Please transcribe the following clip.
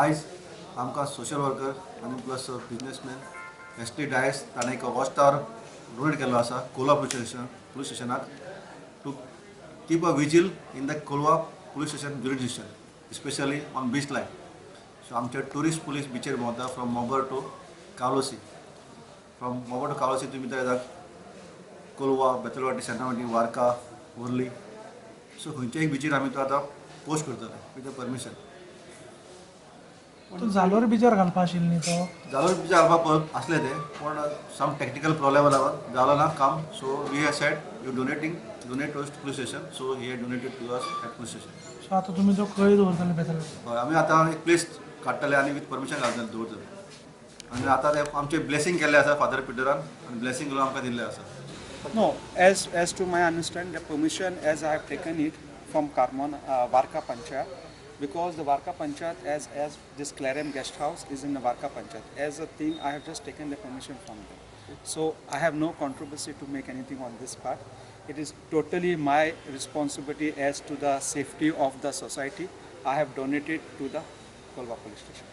आयज आमकां social worker आनी plus businessman S T Dias ताणें एक वॉच टावर डोनेट केल्लो आसा कोलवा पुलीस स्टेशनाक to keep a vigil in the Colva police station jurisdiction, specially on beach line. So आमचे ट्युरिस्ट पुलीस बिचेर भोंवता from Mobor to Cavelossim. From Mobor to Cavelossim तुमी भितर येतात कोलवा, बेतलवाटी, सेंटामाटी, वार्का, वर्ली. सो खंयच्याय बिचीर आमी तो आतां पोस्ट करतले विथ परमिशन. तो जालोर बिचार घालपा आशिल्लो न्ही तो? जालोर बिचार घालपाक आसलें तें, पूण सम टॅक्निकल प्रॉब्लेमा लागून जालो ना काम. So we have said you donate to police station, so he have donated to us at police station. So आतां तुमी तो खंय दवरतले बेतल? हय, आमी आतां एक प्लेस काडटले आनी विथ परमिशन घालतले दवरतले. आनी आतां ते आमचें ब्लेसींग केल्लें आसा फादर पिटरान आनी ब्लेसींग करून आमकां दिल्लें आसा. No, as to my understand, the permission as I have taken it from Carmona, Varca Panchayat, because the Varca Panchayat as this Clarem guest house is in the Varca Panchayat. As a thing, I have just taken the permission from them. So I have no controversy to make anything on this part. It is totally my responsibility as to the safety of the society. I have donated to the Colva police station.